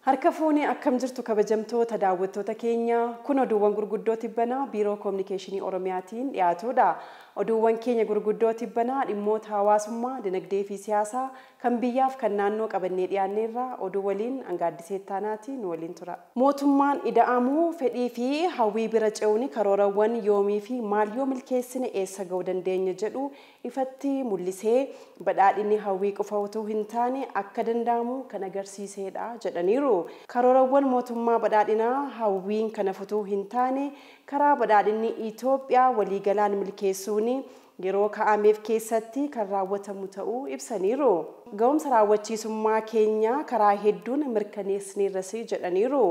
Harka fuunee akkam jirtu kabajamtoota daawwattoota keenya kun oduuwwan gurguddoo tibbanaa Biiroo Kominikeeshinii Oromiyaatiin dhiyaatudha. Oduuwwan keenya gurguddoo tibbanaa dhimmoota hawaasummaa, dinagdee fi siyaasaa kan biyyaaf kan naannoo qabannee dhiyaanneerra oduu waliin Angaaddiseet Taanaatii nu waliin tura. Mootummaan ida'amuu fedhii fi hawwii bira ce'uun karoorawwan yoomii fi maal yoo milkeessine eessa ga'uu dandeenya jedhu ifatti mul'isee badhaadhinni hawwii qofa utuu hin taane akka danda'amu kan agarsiisedha jedhaniiru. Karoorawwan mootummaa badhaadhinaa hawwiin kana futuu hin taane karaa badhaadhinni Itoophiyaa waliigalaan milkeessuun yeroo kaa'ameef keessatti kan raawwatamu ta'uu ibsaniiru. Ga'umsa raawwachiisummaa keenya karaa hedduun mirkaneessiniirras jedhaniiru.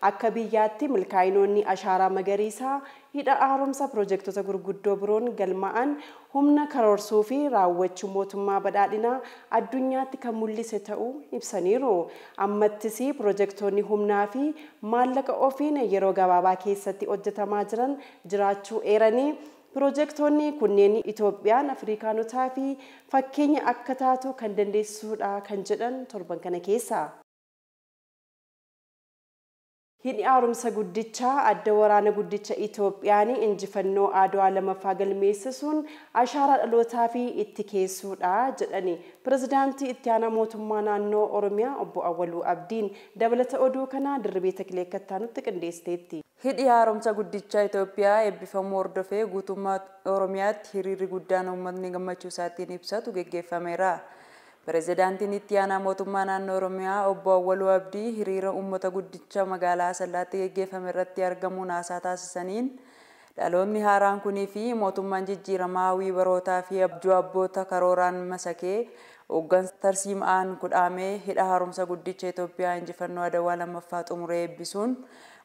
Akka biyyaatti milkaa'inoonni ashaaraa magariisaa hidha haaromsa piroojektota gurguddoo biroon galmaa'an humna karoorsuu fi raawwachuu mootummaa badhaadhinaa addunyaatti kan mul'ise ta'uu ibsaniiru. Ammattis piroojektonni humnaa fi maallaqa ofiin yeroo gabaabaa keessatti hojjetamaa jiran jiraachuu eeranii piroojektonni kunneen Itoophiyaan Afrikaanotaa fi fakkeenya akka taatu kan dandeessisuudha kan jedhan torban kana keessa. Hidhi haaromsa guddichaa adda waraana guddicha Itoophiyaan injifannoo Adwaa lamaffaa galmeessisuun ashaaraa dhalootaa fi itti keessuudha jedhani pirezidaantii itti aanaa mootummaa naannoo Oromiyaa obbo Awwaluu Abdiin dabalata oduu kanaa Dirribee Takilee Kattaanutti qindeessiteetti. Hidhi haaromsa guddichaa Itoophiyaa eebbifamuu hordofee guutummaa Oromiyaatti hiriirri guddaan uummatni gammachuu isaatiin ibsatu geggeeffameera. Pirezidaantiin itti aanaa mootummaa naannoo Oromiyaa obbo Awwaluu Abdii hiriira uummata guddicha magaalaa Asallaatti geggeeffame irratti argamuun haasaa taasisaniin dhaloonni haaraan kunii fi mootummaan jijjiiramaa hawwii barootaa fi abjuu abboota karooraan masakee hooggansa tarsiima'aan kudhaamee hidha haaromsa guddicha Itoophiyaa injifannoo Adwaa lammaffaa xumuree eebbisuun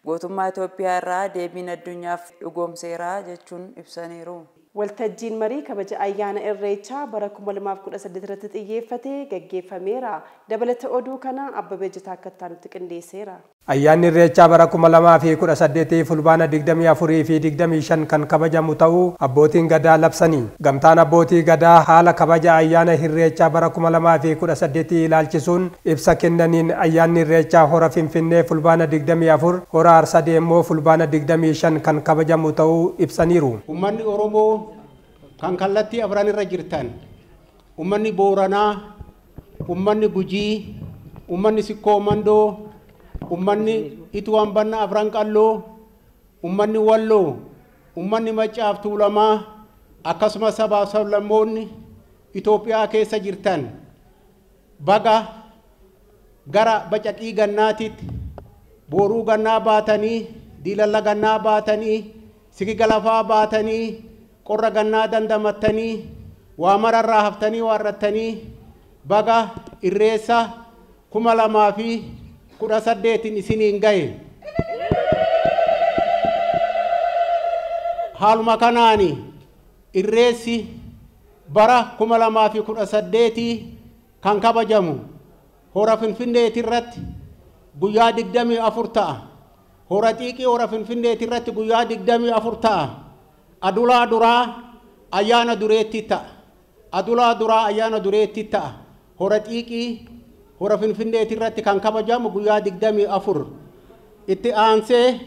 gootummaa Itoophiyaa irraa deebiin addunyaaf dhugoomseera jechuun ibsaniiru. Waltajjiin marii kabaja ayyaana Irreechaa bara 2018 irratti xiyyeeffatee gaggeeffameera. Dabalata oduu kana Abbabee Jitaa Kattaanutti qindeesseera. Ayyaanni Irreechaa bara 2018 fulbaana 24 fi 25 kan kabajamu ta'uu abbootiin gadaa labsanii. Gamtaan abbootii gadaa haala kabaja ayyaana Irreechaa bara 2018 ilaalchisuun ibsa kennaniin ayyaanni Irreechaa hora Finfinnee fulbaana 24, hora Arsadee immoo fulbaana 25 kan kabajamu ta'uu ibsaniiru. Uummanni Oromoo kan kallattii afran irra jirtan, uummanni Booranaa, uummanni Gujii, uummanni Sikkoo Mandoo, uummanni Ituwaan Banna Afran Qalloo, uummanni Walloo, uummanni Maccaaf Tuulamaa, akkasumas sabaaf sablammoonni Itoophiyaa keessa jirtan baga gara bacaqii gannaatitti booruu gannaa baatanii, diilalla gannaa baatanii, sigiga lafaa baatanii, qorra gannaa dandamattanii, waa mararraa haftanii waarrattanii baga Irreessa 2018 isiniin gahe. Haaluma kanaani Irreessi bara 2018 kan kabajamu hora Finfinneeti irratti guyyaa 24 ta'a. Hora Xiiqii hora Finfinneeti irratti guyyaa 24 ta'a. Adulaa duraa ayyaana dureetti ta'a. Adulaa duraa ayyaana dureetti ta'a. Hora Xiiqii hora Finfinneeti irratti kan kabajamu guyyaa 24. Itti aansee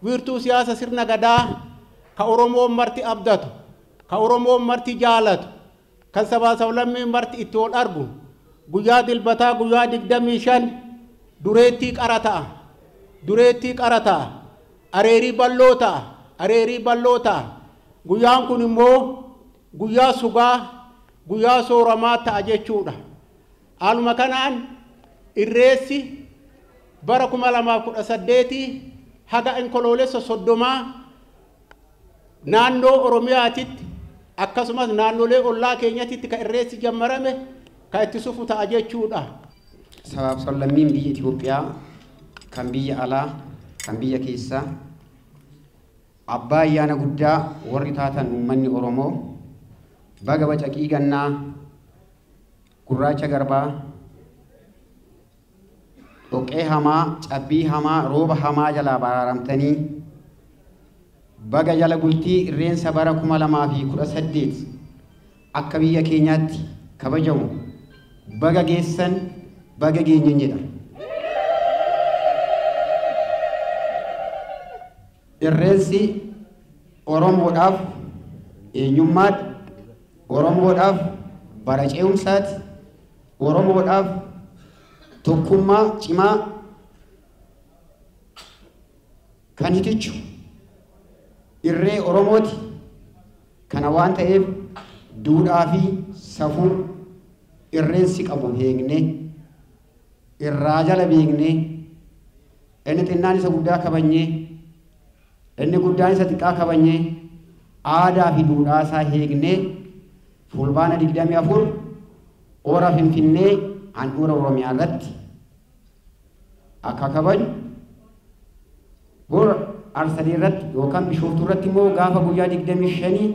wiirtuu siyaasa sirna gadaa ka Oromoon marti abdatu, ka Oromoon marti jaalatu, kan sabaa sablammiin marti itti ol argu guyyaa dilbataa guyyaa 25 dureettii qara ta'a. Dureettii qara ta'a. Areerii bal'oo ta'a. Areerii bal'oo ta'a. Guyyaan kun immoo guyyaa sugaa, guyyaa sooramaa ta'a jechuudha. Haaluma kanaan Irreessi bara 2018 haga Onkoloolessa 30 naannoo Oromiyaatitti akkasumas naannolee ollaa keenyatitti kan Irreessi jammarame kan itti sufu ta'a jechuudha. Sabaaf sablammiin biyya Itoophiyaa kan biyya alaa kan biyya keessaa abbaa ayyaana guddaa warri taatan uummanni Oromoo baga bacaqii gannaa gurraacha garbaa dhoqee hamaa cabbii hamaa rooba hamaa jalaa baraaramtanii baga jala bultii Irreensa bara 2018 akka biyya keenyaatti kabajamu baga geessan baga geenyen jedha. Irreessi Oromoodhaaf eenyummaadha. Oromoodhaaf bara ce'umsaati. Oromoodhaaf tokkummaa cimaa kan hitichu irree Oromooti. Kana waan ta'eef duudhaa fi safuu irreensi qabu beeknee irraa jala beeknee inni xinnaan isa guddaa kabajnee inni guddaan isa xiqqaa kabajnee aadaa fi duudhaa isaa eegnee fulbaana 24 hora Finfinnee handhuura Oromiyaa irratti akka kabaju bor Arsadee irratti yookaan Bishooftuu irratti immoo gaafa guyyaa 25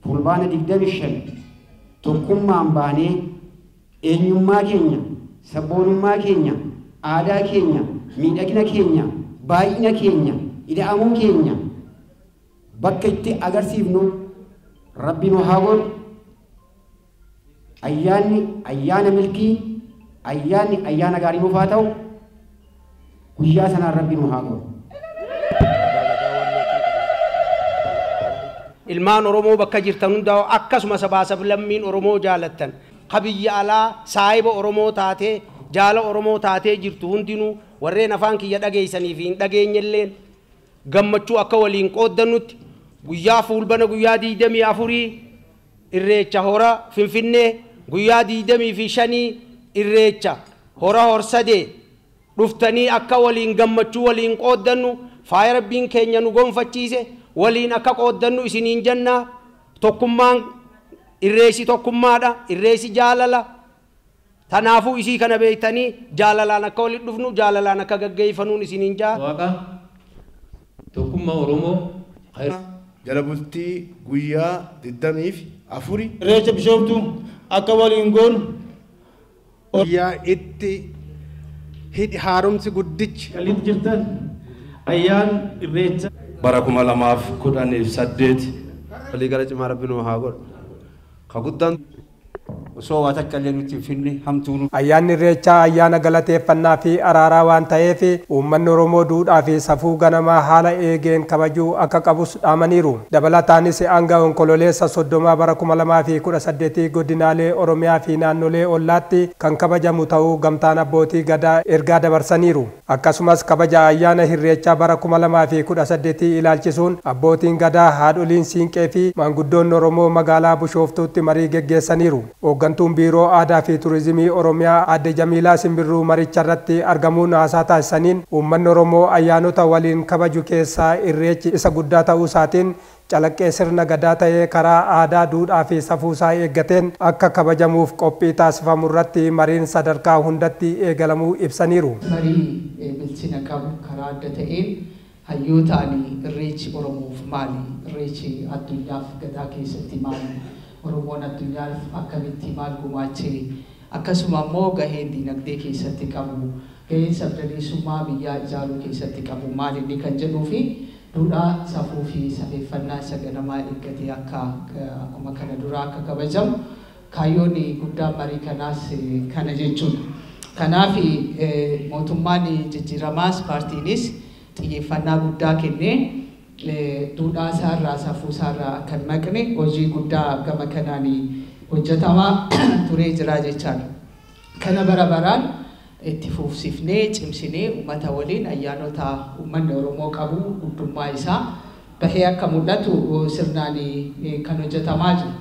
fulbaana 25 tokkummaan baanee eenyummaa keenya, sabboonummaa keenya, aadaa keenya, miidhagina keenya, baay'ina keenya, ida'amuu keenya bakka itti agarsiifnu Rabbi nu haa godhu. Ayyaanni ayyaana milkii, ayyaanni ayyaana gaarii nuuf haa ta'u. Guyyaa sanaan Rabbi nu haa godhu. Ilmaan Oromoo bakka jirtan hundaa akkasuma sabaa sablammiin Oromoo jaalattan ka biyya alaa saahiba Oromoo taatee jaala Oromoo taatee jirtu hundinuu warreen afaan kiyya dhageessanii fi hin dhageenyelleen gammachuu akka waliin qooddannutti guyyaa fuulbana guyyaa 24 irreecha hora Finfinnee guyyaa 25 irreecha hora Horsadee dhuftanii akka waliin gammachuu waliin qooddannu faaya Rabbiin keenya nu gonfachiise waliin akka qooddannu isiniin jennaa. Tokkummaan irreessi tokkummaadha, irreessi jaalala. Tanaafuu isii kana beektanii jaalalaan akka walitti dhufnu jaalalaan akka gaggeeffanuun isiniin jaa. Waaqa tokkummaa Oromoo jala bultii guyyaa 24 irreecha Bishooftuu akka waliin goonu guyyaa itti hidhi haaromsi guddichi qalitti jirtan ayyaan irreecha bara 2018 waliigala cimaa Rabbi nu haa godhu. Ka guddaan osoo waa takka illee nutti hin finne hamtuu. Ayyaanni irreechaa ayyaana galateeffannaa fi araaraa waan ta'eef uummanni Oromoo duudhaa fi safuu ganamaa haala eegeen kabajuu akka qabus dhaamaniiru. Dabalataanis hanga onkololeessa 30 bara 2018 godinaalee Oromiyaa fi naannolee ollaatti kan kabajamu ta'uu gamtaan abbootii gadaa ergaa dabarsaniiru. Akkasumas kabaja ayyaana irreechaa bara 2018 ilaalchisuun abbootiin gadaa, haadholiin siinqee fi maanguddoonni Oromoo magaalaa Bishooftuutti marii geggeessaniiru. Hooggantuun Biiroo Aadaa fi Turizimii Oromiyaa Aadde Jamiilaa Simbirruu maricha irratti argamuun haasaa taasisaniin uummanni Oromoo ayyaanota waliin kabaju keessaa irreechi isa guddaa ta'uu isaatiin calaqqee sirna gadaa ta'ee karaa aadaa, duudhaa fi safuu isaa eeggateen akka kabajamuuf qophii taasifamu irratti mariin sadarkaa hundatti eegalamuu ibsaniiru. Marii bilchina qabu karaa adda ta'een hayyootaan irreechi Oromoof maali? Irreechi addunyaaf gadaa keessatti maali? Oromoon addunyaaf akkamitti maal gumaachee? Akkasuma immoo gaheen dinagdee keessatti qabu, gaheen sabdaneessummaa biyyaa ijaaruu keessatti qabu maal inni kan jedhuu fi duudhaa safuu fi safeeffannaa isa ganamaa eeggatee akka akkuma kana duraa akka kabajamu kaayyoon guddaan marii kanaas kana jechuudha. Kanaaf mootummaan jijjiiramaas paartiinis xiyyeeffannaa guddaa kennee duudhaa isaarraa safuu isaarraa akka hin maqne hojii guddaa gama kanaan hojjetamaa turee jira jechaadha. Kana bara baraan itti fufsiifnee cimsinee uummata waliin ayyaanota uummanni Oromoo qabu guddummaa isaa bahee akka mul'atu sirnaan kan hojjetamaa jiru.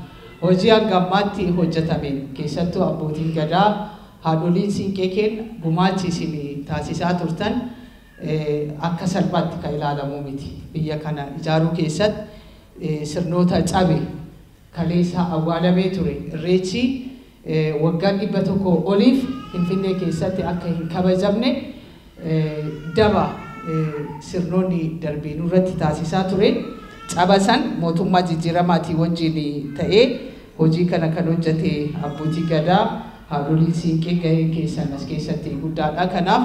Hojii hanga ammaatti hojjetameen keessattuu abbootiin gadaa haadholiin siinqee keenya gumaachi isin taasisaa turtan akka salphaatti kan ilaalamu miti. Biyya kana ijaaruu keessatti sirnoota cabe kaleessa awwaalamee ture irreechi waggaa 100 oliif Finfinnee keessatti akka hin kabajamne daba sirnoonni darbeen irratti taasisaa ture. Caba san mootummaa jijjiiramaatii wajjin ta'ee hojii kana kan hojjete abbootii gadaa haadholiin siinqee gaheen keessan as keessatti guddaadha. Kanaaf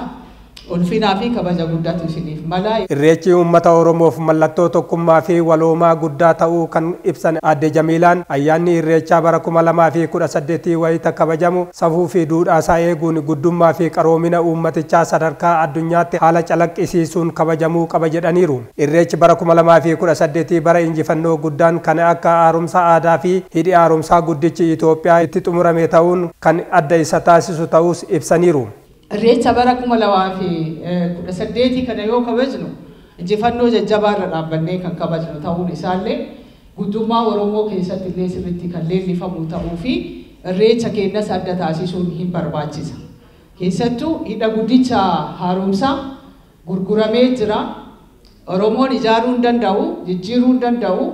Ulfinaa fi kabaja guddaatu isiniif mala. Irreechi uummata Oromoof mallattoo tokkummaa fi waloomaa guddaa ta'uu kan ibsan Aadde Jamiilaan, ayyaanni Irreechaa bara 2018 wayita kabajamu safuu fi duudhaa isaa eeguun guddummaa fi qaroomina uummatichaa sadarkaa addunyaatti haala calaqqisiisuun kabajamuu qaba jedhaniiru. Irreechi bara 2018 bara injifannoo guddaan kan akka haaromsa aadaa fi hidhi haaromsaa guddichi Itoophiyaa itti xumurame ta'uun kan adda isa taasisu ta'uus ibsaniiru. Irreecha bara 2018 kana yoo kabajnu injifannoo jajjabaa irra dhaabbannee kan kabajnu ta'uun isaallee guddummaa Oromoo keessatti illee sirriitti kan leellifamu ta'uu fi irreecha keenyas adda taasisuun hin barbaachisa. Keessattuu hidha guddicha haaromsaa gurguramee jira. Oromoon ijaaruu hin danda'u, jijjiiruu hin danda'u,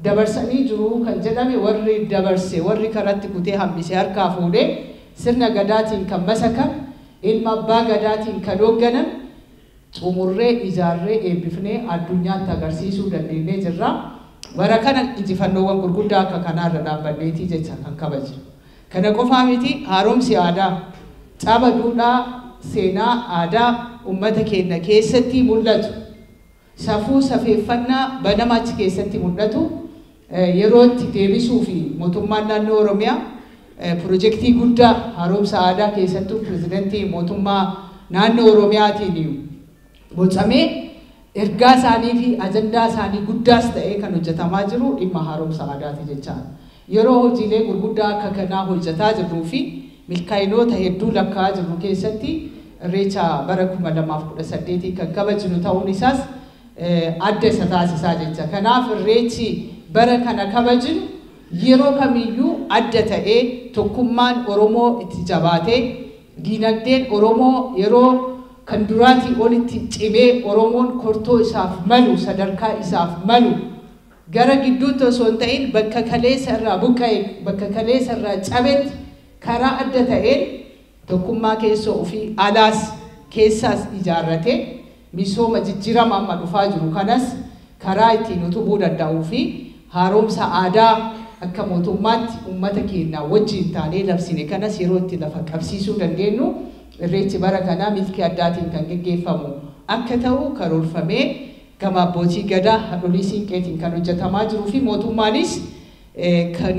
dabarsanii jiru kan jedhame warri dabarse, warri karatti kutee hambisee harkaa fuudhee sirna gadaatiin kan masakan, ilma abbaa gadaatiin kan hoogganan xumurree ijaarree eebbifnee addunyaatti agarsiisuu dandeenyee jirra. Bara kana injifannoowwan gurguddaa akka kanaarra dhaabbanneetii jecha kan kabajnu. Kana qofaa miti, haaromsi aadaa caba duudhaa seenaa aadaa uummata keenya keessatti mul'atu, safuu safeeffannaa banama achi keessatti mul'atu yeroo itti deebisuu fi mootummaan naannoo Oromiyaa pirojektii guddaa haaromsa aadaa keessattuu pirezidantii mootummaa naannoo Oromiyaatiin bocamee ergaa isaanii fi ajandaa isaanii guddaas ta'ee kan hojjetamaa jiru dhimma haaromsa aadaati jechaadha. Yeroo hojiilee gurguddaa akka kanaa hojjetaa jirruu fi milkaa'inoota hedduu lakkaa'aa jirru keessatti Irreecha bara 2018 kan kabajnu ta'uun isaas adda isa taasisaa jecha. Kanaaf Irreechi bara kana kabajnu yeroo kamiyyuu adda ta'ee tokkummaan Oromoo itti jabaatee, diinagdeen Oromoo yeroo kan duraatii olitti cimee, Oromoon kortoo isaaf malu, sadarkaa isaaf malu gara gidduutti osoo hin ta'in bakka kaleessa irraa buqqa'e, bakka kaleessa irraa cabetti karaa adda ta'een tokkummaa keessoo ofii alaas keessaas ijaarratee misooma jijjiirama amma dhufaa jiru kanas karaa ittiin utubuu danda'uu fi haaromsa aadaa akka mootummaatti uummata keenya wajjin taanee labsine kanas yeroo itti lafa qabsiisuu dandeenyu Irreechi bara kanaa milkii addaatiin kan geggeeffamu akka ta'u karoorfamee gama abbootii gadaa haadholii siinqeetiin kan hojjetamaa jiruu fi mootummaanis kan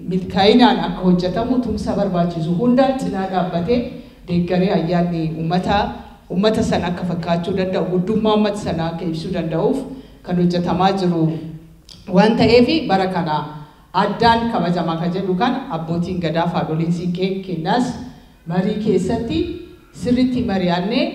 milkaa'inaan akka hojjetamu tumsa barbaachisu hunda cinaa dhaabbatee deeggaree ayyaanni uummata sana akka fakkaachuu danda'u, guddummaa uummata sana akka ibsuu danda'uuf kan hojjetamaa jiru waan ta'eef bara kana addaan kabajamaa kan jedhu kan abbootiin gadaa fi haadholiin siinqee kennaas marii keessatti sirriitti mari'annee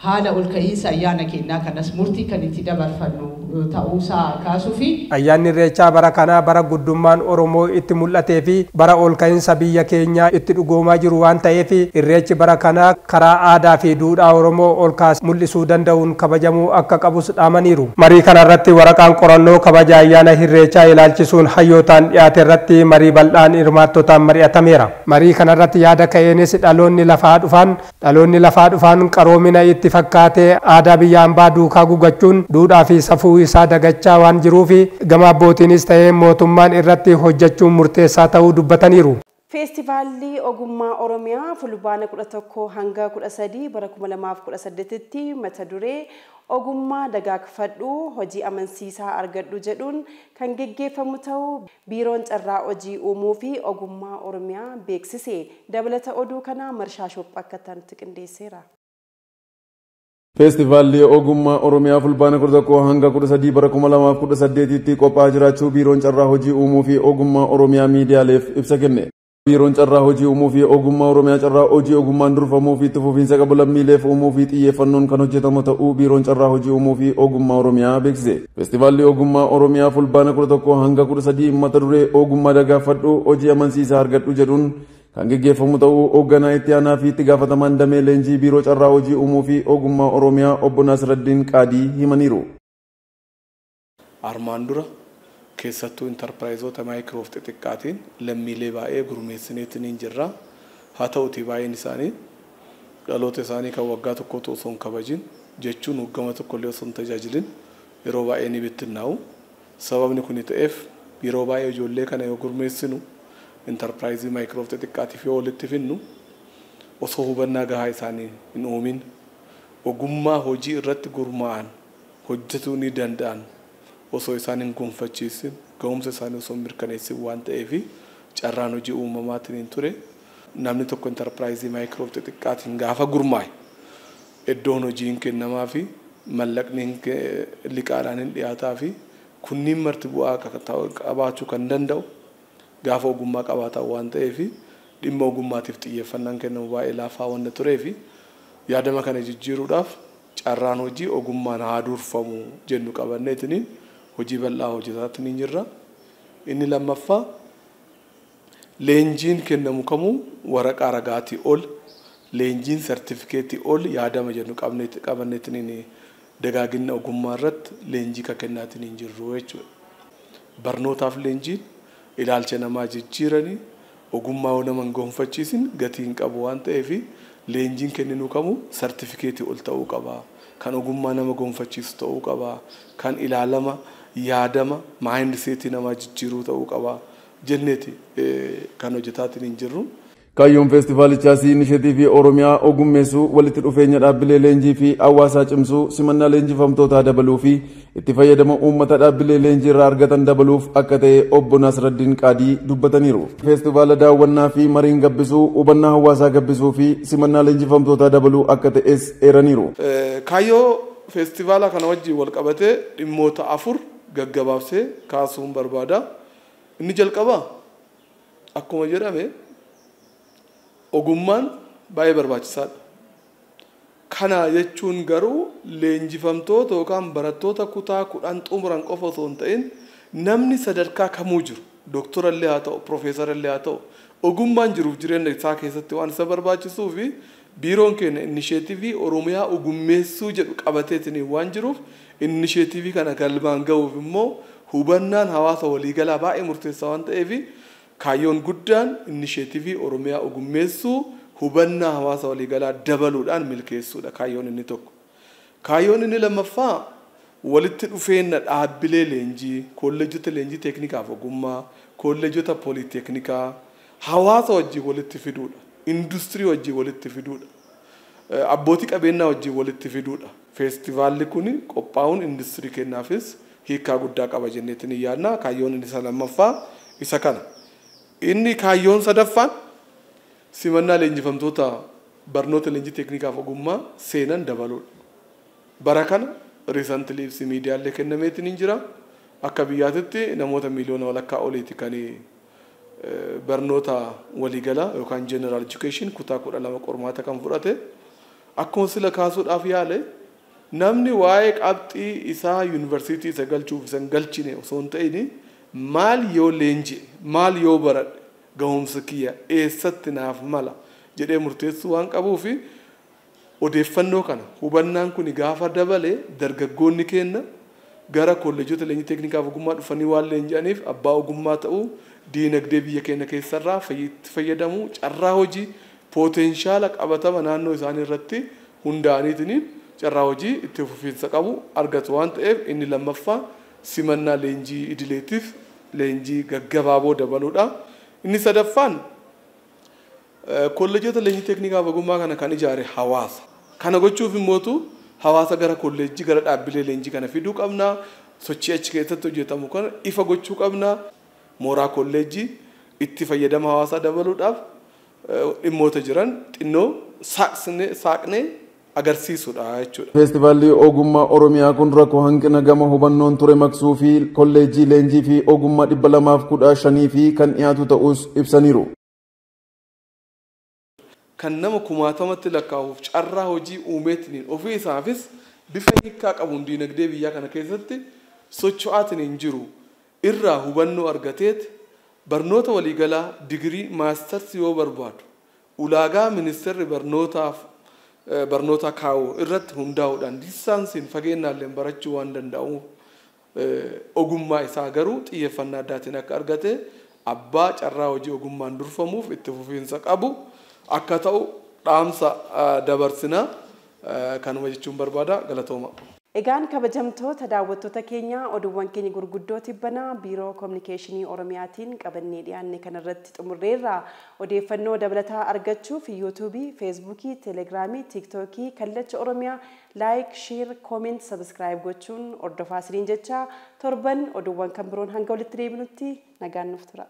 haala ol ka'iinsa ayyaana keenyaa kanas murtii kan itti dabarfannu ta'uusaa kaasuu fi Ayyaanni Irreechaa bara kanaa bara guddummaan Oromoo itti mul'atee fi bara ol ka'iinsa biyya keenyaa itti dhugoomaa jiru waan ta'eef Irreechi bara kanaa karaa aadaa fi duudhaa Oromoo ol kaas mul'isuu danda'uun kabajamuu akka qabus dhaamaniiru. Marii kanarratti waraqaan qorannoo kabaja ayyaana Irreechaa ilaalchisuun hayyootaan dhiyaate irratti marii bal'aan hirmaattotaan mari'atameera. Marii kanarratti yaada ka'eenis dhaloonni lafaa dhufaan qaroomina itti fakkaatee aadaa biyya hambaa duukaa gugachuun duudhaa fi safuu isaa dagachaa waan jiruuf gama abbootiinis ta'ee mootummaan irratti hojjechuun murteessaa ta'uu dubbataniiru. Feestivaalli Ogummaa Oromiyaa Fulbaana 11 hanga 13 bara 2018tti mata duree ogummaa dagaagfadhu hojii amansiisaa argadhu jedhuun kan geggeeffamu ta'uu Biiroon Carraa Hojii Uumuu fi Ogummaa Oromiyaa beeksise. Dabalata oduu kanaa Marshaa Shophaa akka ta'anitti qindeesseera. Feestivaalli Ogummaa Oromiyaa Fulbaana 11 hanga 13 bara 2018tti qophaa'aa jiraachuu Biiroon Carraa Hojii Uumuu fi Ogummaa Oromiyaa miidiyaaleef ibsa kenne. Biiroon Carraa Hojii Uumuu fi Ogummaa Oromiyaa carraa hojii ogummaan durfamuu fi itti fufiinsa qabu lammiileef uumuu fi xiyyeeffannoon kan hojjetamu ta'uu Biiroon Carraa Hojii Uumuu fi Ogummaa Oromiyaa beeksise. Feestivaalli Ogummaa Oromiyaa Fulbaana 11 hanga 13 mata duree ogummaa dagaagfadhu hojii amansiisaa argadhu jedhuun kan geggeeffamu ta'uu hoogganaa itti aanaa fi itti gaafatamaan damee leenjii Biiroo Carraa Hojii Uumuu fi Ogummaa Oromiyaa obbo Naasraddiin Qaadii himaniiru. Armaan dura keessattuu intarpiraayizoota maayikiroof xixiqqaatiin lammiilee baay'ee gurmeessineetiin hin jirra. Haa ta'utii baay'een isaanii dhaloota isaanii kan waggaa tokkotu osoo hin kabajin jechuun hoggama tokkollee osoo hin tajaajilin yeroo baay'ee ni bittinnaa'u. Sababni kun ta'eef yeroo baay'ee ijoollee kana yoo gurmeessinu intarpiraayizii maayikiroof xixiqqaatiif yoo walitti finnu osoo hubannaa gahaa isaanii hin uumin Ogummaa hojii irratti gurmaa'an hojjetuu ni danda'an osoo isaan hin gonfachiisin ga'umsa isaanii osoo hin mirkaneessin waan ta'eef carraan hojii uumamaatiin hin ture. Namni tokko intarpiraayizii maayikiroo xixiqqaatiin gaafa gurmaa'e iddoon hojii hin kennamaa fi mallaqni liqaadhaan hin dhiyaataa fi kunniin marti bu'aa qabaachuu kan danda'u gaafa ogummaa qabaataa waan ta'eef dhimma ogummaatiif xiyyeeffannaan kennamu baay'ee laafaa waan tureef yaadama kana jijjiiruudhaaf carraan hojii ogummaan haa durfamu jennu qabanneetiin hojii bal'aa hojjetaatiin hin jirra. Inni lammaffaa leenjiin kennamu kamuu waraqaa ragaatii ol leenjiin sartifikeetii ol yaadama jennu qabanneetiin dagaagina ogummaa irratti leenjii kan kennaatiin hin jirru jechuudha. Barnootaaf leenjiin ilaalcha namaa jijjiiranii ogummaa yoo nama hin gonfachiisin gatii hin qabu waan ta'eef leenjiin kenninuu kamuu sartifikeetii ol ta'uu qaba. Kan ogummaa nama gonfachiisu ta'uu qaba. Kan ilaalama yaadama maayindiseetii namaa jijjiiruu ta'uu qaba jenneeti kan hojjetaatiin hin jirru. Kaayyoon feestivaalichaas inisheetiivii Oromiyaa ogummeessuu, walitti dhufeenya dhaabbilee leenjii fi hawaasaa cimsuu, simannaa leenjifamtootaa dabaluu fi itti fayyadama uummata dhaabbilee leenjii irraa argatan dabaluuf akka ta'e obbo Nasraddiin Qaadii dubbataniiru. Feestivaala daawwannaa fi mariin gabbisuu, hubannaa hawaasaa gabbisuu fi simannaa leenjifamtootaa dabaluu akka ta'es eeraniiru. Kaayyoo feestivaala kana wajjin wal qabatee dhimmoota 4 gaggabaabsee kaasuun barbaada. Inni jalqabaa akkuma jedhame ogummaan baay'ee barbaachisaadha. Kana jechuun garuu leenjifamtoota yookaan barattoota kutaa 10 xumuran qofa osoo hin ta'in namni sadarkaa kamuu jiru dooktorallee haa ta'u piroofeesarallee haa ta'u ogummaan jiruuf jireenya isaa keessatti waan isa barbaachisuu fi biiroon keenya inisheetivii Oromiyaa ogummeessuu jedhu qabateetiin waan jiruuf inisheetivii kana galmaan ga'uuf immoo hubannaan hawaasa waliigalaa baay'ee murteessaa waan ta'eef kaayyoon guddaan inisheetivii Oromiyaa ogummeessuu hubannaa hawaasa waliigalaa dabaluudhaan milkeessuudha kaayyoon inni tokko. Kaayyoon inni lammaffaa walitti dhufeenya dhaabbilee leenjii, kolleejjota leenjii teeknikaaf ogummaa, kolleejjota pooliiteeknikaa hawaasa wajjin walitti fiduudha. Industirii wajjin walitti fiduudha. Abbootii qabeenyaa wajjin walitti fiduudha. Feestivaalli kun qophaa'uun industirii kennaafis hiikaa guddaa qaba jenneetiin yaadna. Kaayyoon inni lammaffaa isa kana. Inni kaayyoon sadaffaan simannaa leenjifamtoota barnoota leenjii teeknikaaf ogummaa seenan dabaluudha. Bara kana riisantili ibsi miidiyaalee kennameetiin hin jira. Akka biyyaatitti namoota miiliyoona walakkaa oliiti kan barnoota waliigalaa yookaan general education kutaa 12 qormaata kan fudhate. Akkuma sila kaasuudhaaf yaale namni waa'ee qabxii isaa yuunivarsiitii isa galchuuf isa hin galchine osoo hin ta'in maal yoo leenji'e maal yoo baradhe gahumsa kiyya eessatti naaf mala jedhee murteessuu waan qabuuf odeeffannoo kana hubannaan kun gaafa dabale dargaggoonni keenya gara kolleejjota leenjii teeknikaaf ogummaa dhufanii waan leenji'aniif abbaa ogummaa ta'uu diinagdee biyya keenya keessarraa fayyadamuu carraa hojii pooteenshaala qabatama naannoo isaanii irratti hundaa'aniitiin carraa hojii itti fufiinsa qabu argatu waan ta'eef inni lammaffaa simannaa leenjii idileetiif leenjii gaggabaaboo dabaluudha. Inni sadaffaan kolleejjota leenjii teeknikaaf ogummaa kana kan ijaare hawaasa. Kana gochuuf immootu hawaasa gara kolleejjii gara dhaabbilee leenjii kana fiduu qabna. Sochii achi keessatti hojjetamu kana ifa gochuu qabna. Mooraa kolleejjii itti fayyadama hawaasaa dabaluudhaaf dhimmoota jiran xinnoo saaqnee agarsiisuudha jechuudha. Feestivaalli ogummaa Oromiyaa kun rakkoo hanqina gama hubannoon ture maqsuu fi kolleejjii leenjii fi ogummaa 215 fi kan dhiyaatu ta'us ibsaniiru. Kan nama kumaatamatti lakkaa'uuf carraa hojii uumeetiin ofii isaafis bifa hiikkaa qabuun diinagdee biyyaa kana keessatti socho'aatiin hin jiru irraa hubannoo argateet barnoota waliigalaa digirii maastarsi yoo barbaadu ulaagaa ministeerri barnoota kaa'u irratti hundaa'uudhaan distaansiin fageennaallee barachuu waan danda'u ogummaa isaa garuu xiyyeeffannaa addaatiin akka argate abbaa carraa hojii ogummaan durfamuuf itti fufiinsa qabu akka ta'u dhaamsa dabarsinaa kanuma jechuun barbaada galatooma. Egaan kabajamtoota daawwattoota keenya oduuwwan keenya gurguddoo tibbanaa biiroo kominikeeshinii Oromiyaatiin qabannee dhiyaanne kanarratti xumurreerra. Odeeffannoo dabalataa argachuuf Yuutuubii, Feesbuukii, Telegiraamii, Tiiktookii Kallacha Oromiyaa like, share, comment, subscribe gochuun hordofaa isiniin jecha, torban oduuwwan kan biroon hanga walitti deebinutti nagaan nuuf tura.